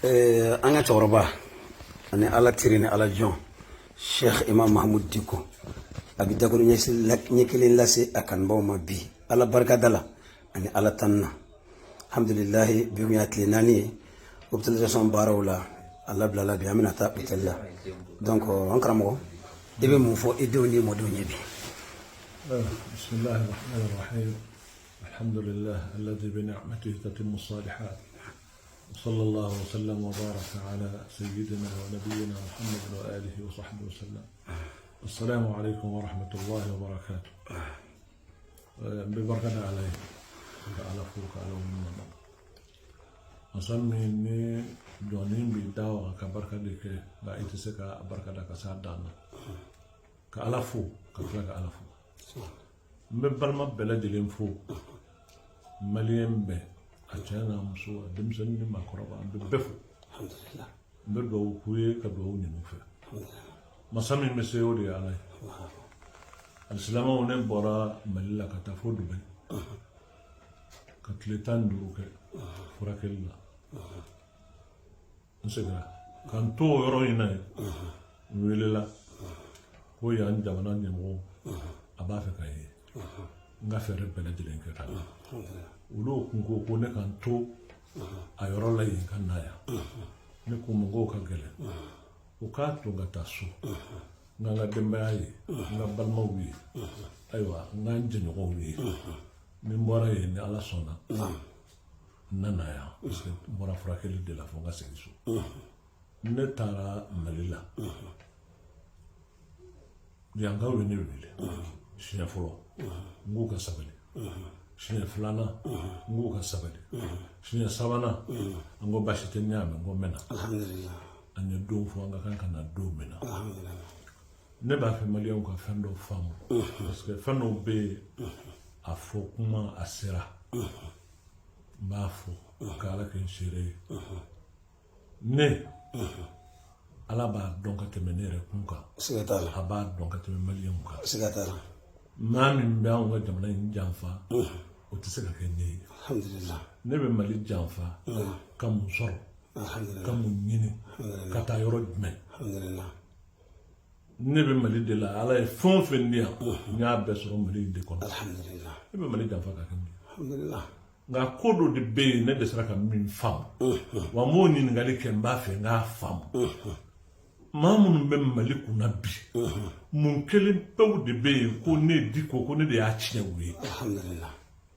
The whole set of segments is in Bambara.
An ka cɛkɔrɔba ani Ala teri ni Ala jɔn, Sheikh Imam Mahmoud Dicko, a bɛ dakuru ɲɛ kelen lase a kanubaw ma bi, Ala barikada la ani Ala tanu na. Alhamdulilahi, bi kun y'a tile 4 ye hospitalisation baaraw la. A labilala bi, an bɛna taa hôtel la. Donc an karamɔgɔ, i bɛ mun fɔ i denw ni mɔdenw ye bi? بسم الله الرحمن الرحيم، الحمد لله الذي بنعمته تتم الصالحات، وصلى الله وسلم وبارك على سيدنا ونبينا محمد وآله وصحبه وسلم. السلام عليكم ورحمة الله وبركاته. N bɛ barika da Ala ye ka Ala fo ka Ala waleɲuman dɔn. Masa min ni jɔnni b'i da waga ka barika de kɛ, nka i tɛ se ka barika da ka s'a dan na. Ka Ala fo, ka tila ka Ala fo. N bɛ balima bɛɛ lajɛlen fo, maliyɛn bɛɛ, a cɛ n'a muso, a denmisɛnnin ni maakɔrɔba, n bɛ bɛɛ fo. N bɛ dugawu k'u ye, ka dugawu ɲini u fɛ. Masa min bɛ se, o de ye Ala ye. Alisilamɛw, ne bɔra Mali la ka taa fo Dubayi ka tile 15 kɛ furakɛli la. N seginna ka n to o yɔrɔ in na yen, n welela ko yan jamana ɲɛmɔgɔ a b'a fɛ ka ye. N ka fɛɛrɛ bɛɛ lajɛlen kɛ ka na. Olu kun ko ko ne ka n to a yɔrɔ la yen ka na yan. Ne ko ma k'o ka gɛlɛn, o k'a to n ka taa so, n ka n ka denbaya ye, n ka balimaw ye, ayiwa, n ka n jɛɲɔgɔnw ye. Ni n bɔra yen, ni Ala sɔnna, n nana yan, parce que n bɔra furakɛli de la fo n ka segin so. Ne taara Mali la, yankaw ye ne wele siɲɛ fɔlɔ, n k'u ka sabali. Siɲɛ filanan, n k'u ka sabali. Siɲɛ sabanan, an ko baasi tɛ, n y'a mɛn, n ko n bɛ na. An ye don fɔ an ka kan ka na don min na. Ne b'a fɛ maliyɛnw ka fɛn dɔ faamu, parce que fɛn dɔw bɛ yen, a fɔ kuma a sera. N b'a fɔ ka Ala kɛ n seere ye, ne Ala b'a dɔn ka tɛmɛ ne yɛrɛ kun kan. Siga t'a la. A b'a dɔn ka tɛmɛ maliyɛnw kan. Siga t'a la. Maa min bɛ anw ka jamana in janfa, o tɛ se ka kɛ ne ye. Ne bɛ Mali janfa ka mun sɔrɔ, ka mun ɲini, ka taa yɔrɔ jumɛn? Ne bɛ Mali de la. Ala ye fɛn o fɛn di yan, n y'a bɛɛ sɔrɔ Mali in de kɔnɔ. Ne bɛ Mali janfa ka kɛ mun ye? Nka ko dɔ de bɛ yen, ne dɛsɛra ka min faamu, wa n b'o ɲininkali kɛ, n b'a fɛ n k'a faamu. Maa minnu bɛ Mali kunna bi, mun kelen pewu de bɛ yen ko ne Dicko, ko ne de y'a tiɲɛ u ye?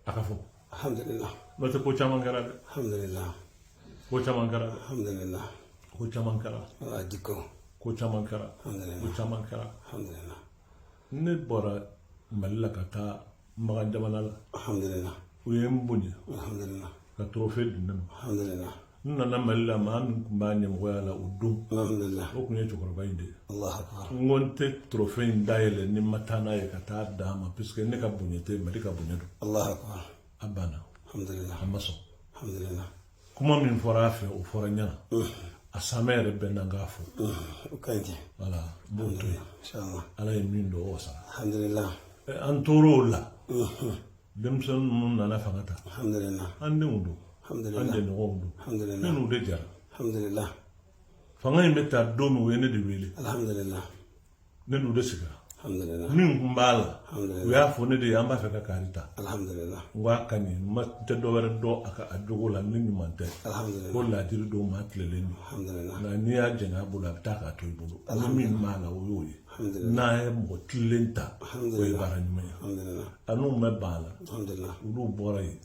A ka fɔ. N'o tɛ, ko caman kɛra dɛ. Ko caman kɛra dɛ. Ko caman kɛra. Ko caman kɛra. Ko caman kɛra. Ne bɔra Mali la ka taa Makan jamana la. U ye n bonya ka trophée di ne ma. N nana Mali la, maa min tun b'a ɲɛmɔgɔya la o don, o tun ye cɛkɔrɔba in de ye. N ko n tɛ trophée in dayɛlɛ ni n ma taa n'a ye ka taa d'a ma, puisque ne ka bonya tɛ, Mali ka bonya don. A banna, a ma sɔn. Kuma min fɔra a fɛ, o fɔra ɲɛna. A samɛ yɛrɛ bɛɛ na n k'a fɔ. Voilà, n b'o to yen. Ala ye min don, o wasara. An tor'o la, denmisɛnnin ninnu nana fanga ta. An denw don, an jɛɲɔgɔnw don. Ne n'u de jɛra. Fanga in bɛ ta don min, u ye ne de wele. Ne n'u de sigira. Min tun b'a la, u y'a fɔ ne de ye: an b'a fɛ ka kari ta. N ko a ka ɲi, n ma tɛ dɔ wɛrɛ dɔn a ka a jogo la ni ɲuman tɛ. Ko laadiri don, maa tilelen don, nka n'i y'a jɛngɛ a bolo, a bɛ taa k'a to i bolo. Ni min b'a la, o y'o ye. N'a ye mɔgɔ tilen ta, o ye baara ɲuman ye. A n'u ma ban a la, olu bɔra yen,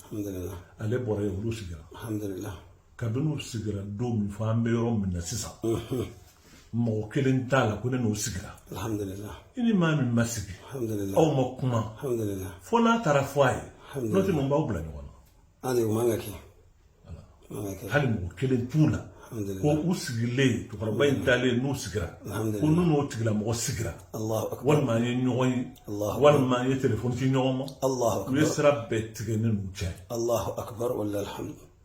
ale bɔra yen, olu sigira. Kabini u sigira don min fo an bɛ yɔrɔ min na sisan, mɔgɔ kelen t'a la ko ne n'o sigira. I ni maa min ma sigi, aw ma kuma, fo n'a taara fɔ a ye. N'o tɛ, mun b'aw bila ɲɔgɔn na? Hali mɔgɔ kelen t'u la ko u sigilen, cɛkɔrɔba in taalen n'u sigira, ko n'u n'o tigilamɔgɔ sigira, walima an ye ɲɔgɔn ye, walima an ye telefɔni ci ɲɔgɔn ma. U ye sira bɛɛ tigɛ ne n'u cɛ.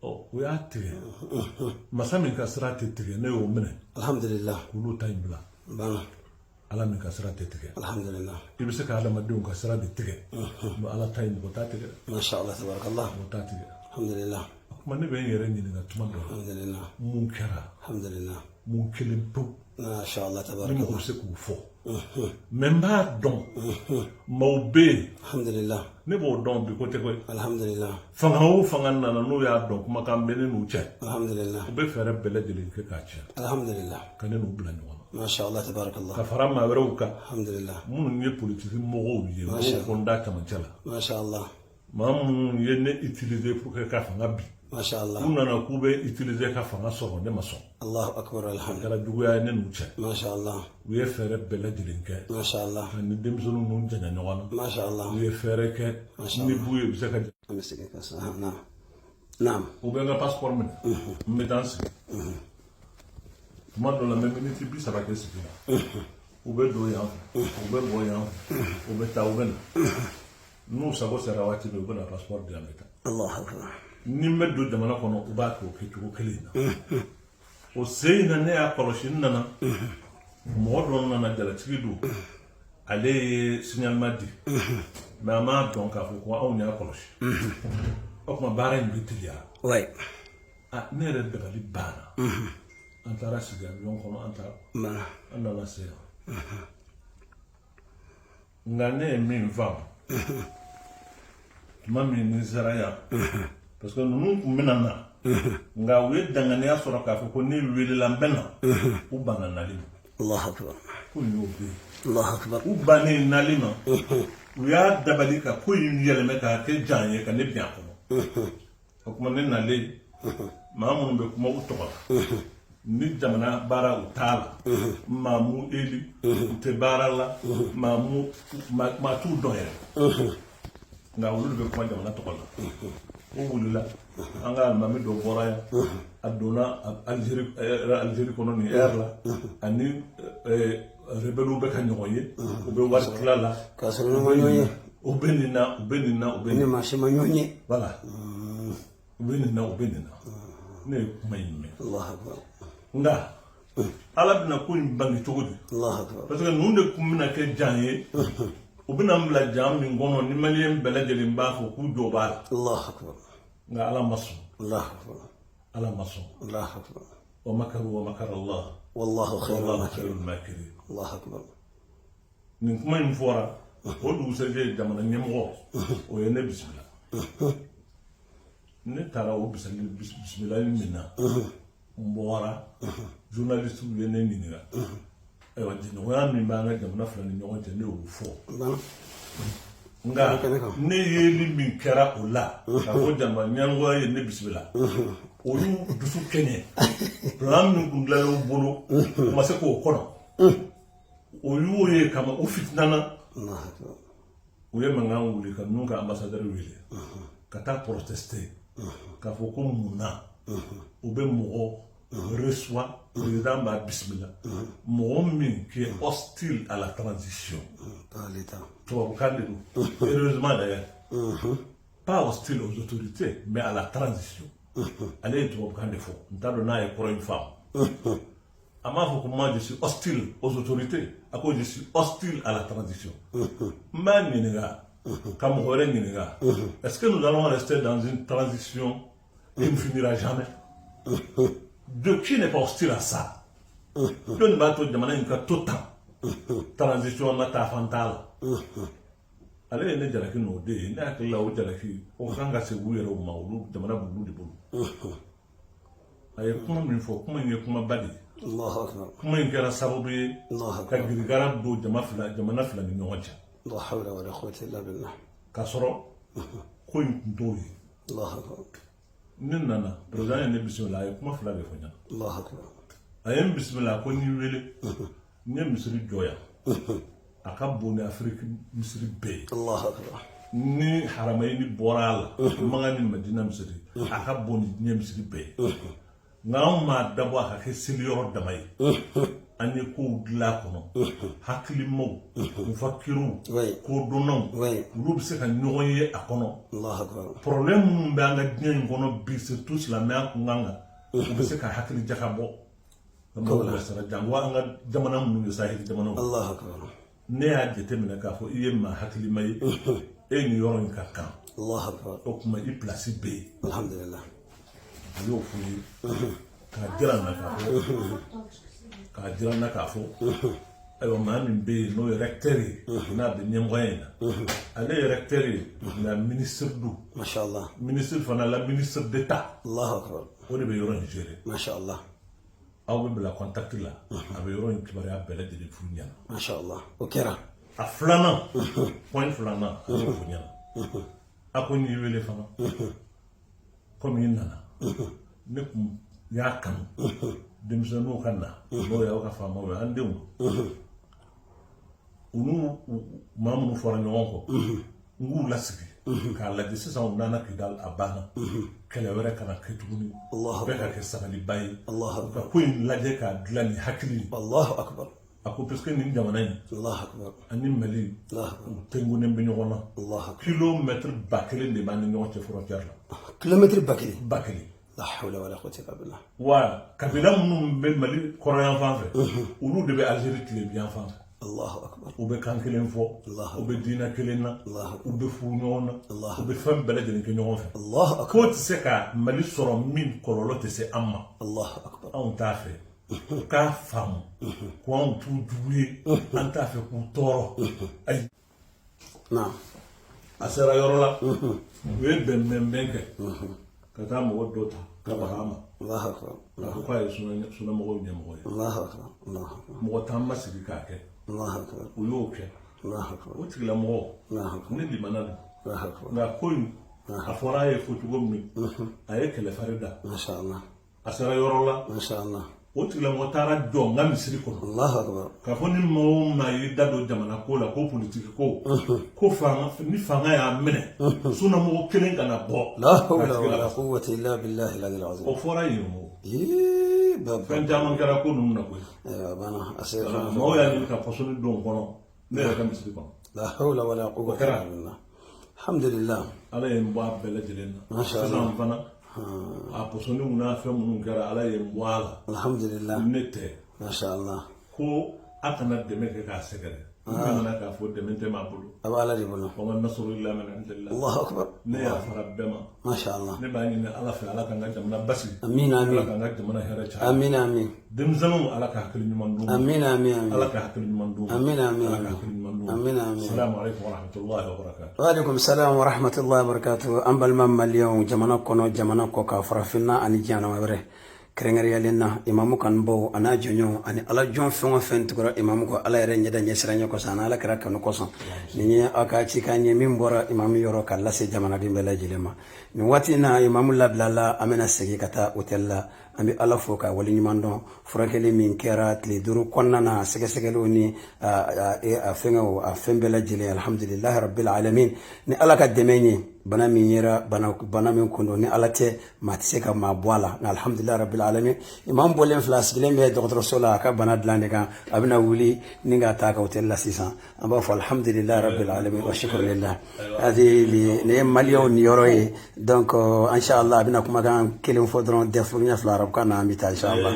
Ɔ, u y'a tigɛ. Masa min ka sira tɛ tigɛ, ne y'o minɛ k'olu ta in bila. Ala min ka sira tɛ tigɛ. I bɛ se ka adamadenw ka sira de tigɛ, mais Ala ta in, mɔgɔ t'a tigɛ. Masha Allah, tabarakallah. Mɔgɔ t'a tigɛ. Alhamdulillah. O tuma ne bɛ n yɛrɛ ɲininka tuma dɔ la. Alhamdulillah. Mun kɛra? Alhamdulillah. Mun kelen pewu. Masha Allah Ni tabaraka. mɔgɔ bɛ se k'o fɔ. Mais n b'a dɔn maaw bɛ yen. Alhamdulillah. Ne b'o dɔn bi ko tɛ koyi. Alhamdulillah. Fanga o fanga nana, n'u y'a dɔn kumakan bɛ ne n'u cɛ, Alhamdulillah. u bɛ fɛɛrɛ bɛɛ lajɛlen kɛ k'a tiɲɛ, Alhamdulillah. ka ne n'u bila ɲɔgɔn na, Masha Allah tabarakallah. ka fara maa wɛrɛw kan Alhamdulillah. minnu ye politiki mɔgɔw ye, n b'o fɔ n da camancɛ la. Masha Allah. Maa minnu ye ne utiliser pour que ka fanga bin, Masha Allah. u nana k'u bɛ utiliser ka fanga sɔrɔ, ne ma sɔn. Allahu akbar, A alhamdulillah. kɛra juguya ye ne n'u cɛ. Masha Allah. U ye fɛɛrɛ bɛɛ lajɛlen kɛ Masha Allah. ka ni denmisɛnninw ninnu janya ɲɔgɔn na. Masha Allah. U ye fɛɛrɛ kɛ ni b'u ye, u bɛ se ka An bɛ segin ka sa. Naam. Naam. U bɛ n ka passeport minɛ, n bɛ taa n sigi. Tuma dɔ la, n bɛ miniti 30 kɛ sigi la. U bɛ don yan fɛ, u bɛ bɔ yan fɛ, u bɛ taa, u bɛ na. N'u sago sera waati min, u bɛ na passeport di yan, n bɛ taa. Allahu akbar. Ni n bɛ don jamana kɔnɔ, u b'a kɛ o kɛcogo kelen in na. O sen in na, ne y'a kɔlɔsi, n nana, mɔgɔ dɔ nana, jalatigi don, ale ye signalement di, mais an m'a dɔn k'a fɔ ko anw y'a kɔlɔsi. O tuma baara in bɛ teliya. Ah, ne yɛrɛ dabali banna. An taara sigi avion kɔnɔ, an taara. Bana. An nana se yan, nka ne ye min faamu tuma min ni sera yan, parce que ninnu tun bɛna na, nka u ye danganiya sɔrɔ k'a fɔ ko ne welela, n bɛ na, u banna nali ma. Allahu akbar. Ko in y'o bɛ yen. Allahu akbar. U bannen nali ma, u y'a dabali ka ko in yɛlɛmɛ k'a kɛ jan ye ka ne bin a kɔnɔ. O tuma ne nalen, maa minnu bɛ kuma u tɔgɔ la ni jamana baara u t'a la, maa m'u élu, u tɛ baara la, maa m'u maa t'u dɔn yɛrɛ, nka olu de bɛ kuma jamana tɔgɔ la. O wulila, an ka alimami dɔ bɔra yan, a donna Algérie kɔnɔ nin heure la, ani rebelles bɛ ka ɲɔgɔn ye, u bɛ wari tila la. K'a sɔrɔ n'u ma ɲɔgɔn ye. U bɛ nin na, u bɛ nin na, u bɛ Ni nin maa si ma ɲɔgɔn ye. Voilà, u bɛ nin na, u bɛ nin na. Ne ye kuma in mɛn. Allahu akbar. Nka Ala bɛna ko in bange cogo di? Allahu akbar. Parce que ninnu de kun bɛna kɛ jan ye, u bɛna n bila jan min kɔnɔ ni maliyɛn bɛɛ lajɛlen b'a fɔ k'u jɔ b'a la. Allahu akbar. Nka Ala ma sɔn. Allahu akbar. Ala ma sɔn. Allahu akbar. Wa makaru wa makara Allah. Wallahu khairul wallahu makirin. Khairul makirin. Allahu akbar. Nin kuma in fɔra, o dugusɛjɛ jamana ɲɛmɔgɔ o ye ne bisimila. Ne taara o bisimilali min na, n bɔra, journaliste ye ne ɲininka. Ayiwa, jɛɲɔgɔnya min b'an ka jamana fila ni ɲɔgɔn cɛ, ne y'o fɔ. Bana. Nka Kɛnɛ kan. ne yeli min kɛra o la k'a fɔ jamana ɲɛmɔgɔ ye ne bisimila, o y'u dusu kɛɲɛ. Plan min kun dilanna u bolo, u ma se k'o kɔnɔ. O y'o ye kama u fitinana. Allahu akbar. U ye mankan wuli ka ninnu ka ambassadeur wele ka taa protester k'a fɔ ko mun na u bɛ mɔgɔ reçoit, président b'a bisimila, mɔgɔ min qui est hostile à la transition. Pas l'État. Tubabukan de don, heureusement d'ailleurs, pas hostile aux autorités mais à la transition. Ale ye tubabukan de fɔ, n t'a dɔn n'a ye kɔrɔ in faamu. A m'a fɔ ko moi je suis hostile aux autorités, a ko je suis hostile à la transition. N b'a ɲininka ka mɔgɔ wɛrɛ ɲininka: est-ce que nous allons rester dans une transition qui ne finira jamais? De qui n'est pas hostile à ça? Jɔnni b'a to jamana in ka to tan, transition na taa fan t'a la? Ale ye ne jalaki n'o de ye. Ne hakili la, o jalaki o kan ka segin u yɛrɛw ma, olu jamana b'olu de bolo. A ye kuma min fɔ, kuma in ye kumaba de ye. Allahu akbar. Kuma in kɛra sababu ye Allahu ka akbar. girigara don jamana fila ni ɲɔgɔn cɛ. La hawla wala quwwata illa billah. K'a sɔrɔ ko in tun t'o ye. Allahu akbar. Ne nana, président ye ne bisimila, a ye kuma fila de fɔ n ɲɛna. Allahu akbar. A ye n bisimila ko n y'i wele, n ye misiri jɔ yan, a ka bon ni Afiriki misiri bɛɛ ye. Allahu akbar. Ni Haramayini bɔra a la, Makan ni Madina misiri, a ka bon ni diɲɛ misiri bɛɛ ye. Nka anw m'a dabɔ a ka kɛ seliyɔrɔ dama ye, an ye kow dilan a kɔnɔ, hakilimaw, mufakiruw, kodɔnnaw, olu bɛ se ka ɲɔgɔn ye a kɔnɔ. Allahu akbar. Problème minnu bɛ an ka diɲɛ in kɔnɔ bi, surtout silamɛya kunkan kan, u bɛ se ka hakili jakabɔ ka mɔgɔw bilasira, jango an ka jamana minnu ye saheli jamanaw. Allahu akbar. Ne y'a jateminɛ k'a fɔ i ye maa hakilima ye, e ni yɔrɔ in ka kan. Allahu akbar. O tuma i place bɛ yen. Alhamdulillah. A y'o fɔ n ye k'a jira n na k'a fɔ k'a jira n na k'a fɔ ayiwa, maa min bɛ yen n'o ye recteur ye, n'a bɛ ɲɛmɔgɔya in na, ale ye recteur ye, nka ministre don. Masha Allah. Ministre fana la, ministre d'État. Allahu akbar. O de bɛ yɔrɔ in gérer. Masha Allah. Aw bɛ bila contact la, a bɛ yɔrɔ in kibaruya bɛɛ lajɛlen f'u ɲɛna. Masha Allah, o kɛra. A filanan, point filanan, a y'o fɔ ɲɛna. A ko n y'i wele fana, komi i nana, ne kun y'a kanu denmisɛnninw ka na, n'o y'aw ka faamaw ye, an denw, u n'u maa minnu fɔra ɲɔgɔn kɔ, n k'u lasigi k'a lajɛ. Sisan u nana Kidali, a banna, kɛlɛ wɛrɛ kana kɛ tuguni. Allahu Bɛɛ ka kɛ sabaliba ye. Allahu akbar. Ka ko in lajɛ k'a dilan ni hakili ye. Allahu akbar. A ko parce que nin jamana in Allahu akbar. ani Mali, Allahu akbar. u tɛnkunnen bɛ ɲɔgɔn na. Allahu akbar. Kilomètre 1000 de b'an ni ɲɔgɔn cɛ frontière la. Kilomètre 1000? 1000. La hawla wala quwwata illa billah. Wa kabila minnu bɛ Mali kɔrɔyan fan fɛ, olu de bɛ Algérie tilebin yan fan fɛ. Allahu akbar. U bɛ kan kelen fɔ, Allah. u bɛ diinɛ kelen na, Allah. u bɛ furu ɲɔgɔn na, Allah. u bɛ fɛn bɛɛ lajɛlen kɛ ɲɔgɔn fɛ. Allahu akbar. Ko tɛ se ka Mali sɔrɔ min kɔlɔlɔ tɛ se an ma. Allahu akbar. Anw t'a fɛ u k'a faamu ko anw t'u jugu ye, an t'a fɛ k'u tɔɔrɔ, ayi. Naam. A sera yɔrɔ la, u ye bɛnbɛnbɛn kɛ ka taa mɔgɔ dɔ ta ka baga a ma. Allahu akbar. A ko k'a ye sunamɔgɔw ɲɛmɔgɔ ye. Allahu akbar. Allahu akbar. Mɔgɔ t'an ma sigi k'a kɛ. Allahu akbar. U y'o kɛ. Allahu akbar. O tigilamɔgɔ, Allahu akbar. ne limana don. Allahu akbar. Nka ko in, a fɔra a ye fɔ cogo min, a ye kɛlɛfari da. Masha Allah. A sera yɔrɔ la, Masha Allah. o tigilamɔgɔ taara jɔ n ka misiri kɔnɔ Allahu akbar. k'a fɔ ni maa o maa y'i da don jamana ko la, ko politiki ko, ko fanga ni fanga y'a minɛ, sunamɔgɔ kelen kana bɔ. La hawla k'a tigi wala lafasa. quwwata illa billahi al-ali al-azim. O fɔra yen o. Yee, baba. Fɛn caman kɛra ko ninnu na koyi. Ayiwa, bana a sera fɛn. Maaw y'a ɲini ka pɔsɔni don n kɔnɔ, ne yɛrɛ ka misiri kɔnɔ. La hawla wala quwwata kɛra. illa billah. Alhamdulillah. Ala ye n bɔ a bɛɛ lajɛlen na. Masha Allah. Sisan fana, a pɔsɔniw n'a fɛn minnu kɛra, Ala ye n bɔ a la. Alhamdulillah. Ne tɛ Masha Allah. ko a kana dɛmɛ kɛ k'a sɛgɛrɛ, n nana k'a fɔ dɛmɛ tɛ maa bolo. A b'a Ala de bolo. Wa ma nasru illa min indillah. Allahu akbar. Ne yafara bɛɛ ma. Masha Allah. Ne b'a ɲini Ala fɛ, Ala k'an ka jamana basigi. Amin. Ala Amin. k'an ka jamana hɛrɛ caya. Amin, amin. Denmisɛnninw, Ala ka hakili ɲuman d'u ma. Amin, amin, amin. Ala ka hakili ɲuman d'u ma. Amin, amin, Ala ka amin. hakili ɲuman d'u ma. Amin, amin. Salamu alaikum wa rahmatullahi wa barakatuh. Wa alaikum salam wa rahmatullahi wa barakatuh. An balima Maliyɛnw, jamana kɔnɔ, jamana kɔ kan, farafinna ani diɲɛ wɛrɛ, kɛrɛnkɛrɛnyalen na imamu kanubaw a n'a jɔɲɔgɔnw ani Ala jɔn fɛn o fɛn tugura imamu kɔ, Ala yɛrɛ ɲɛda ɲɛsiranɲɛ kosɔn ani Ala kɛra kanu kosɔn, nin ye aw ka cikan ye min bɔra imamu yɔrɔ ka lase jamanaden bɛɛ lajɛlen ma. Nin waati in na, imamu labilala, an bɛna segin ka taa hôtel la. An bɛ Ala fo ka waleɲuman dɔn furakɛli min kɛra tile 5 kɔnɔna na, sɛgɛsɛgɛliw ni a fɛngɛw, a fɛn bɛɛ lajɛlen, alhamdulilahi rabbil alamin. Ni Ala ka dɛmɛ ye, bana min yera, bana min kun don, ni Ala tɛ, maa tɛ se ka maa bɔ a la, nka alhamdulilahi rabbil alamin, imam bɔlen filɛ, a sigilen bɛ dɔgɔtɔrɔso la, a ka bana dilan de kan, a bɛna wuli ni ka taa ka hôtel la sisan. An b'a fɔ alhamdulilahi rabbil alamin wa shukrulillah. Hadi nin ye Maliyɛnw niyɔrɔ ye. Donc inshallah, a bɛna kumakan kelen fɔ dɔrɔn, dɛfu ɲɛ fila arabukan na, an bɛ taa inshallah.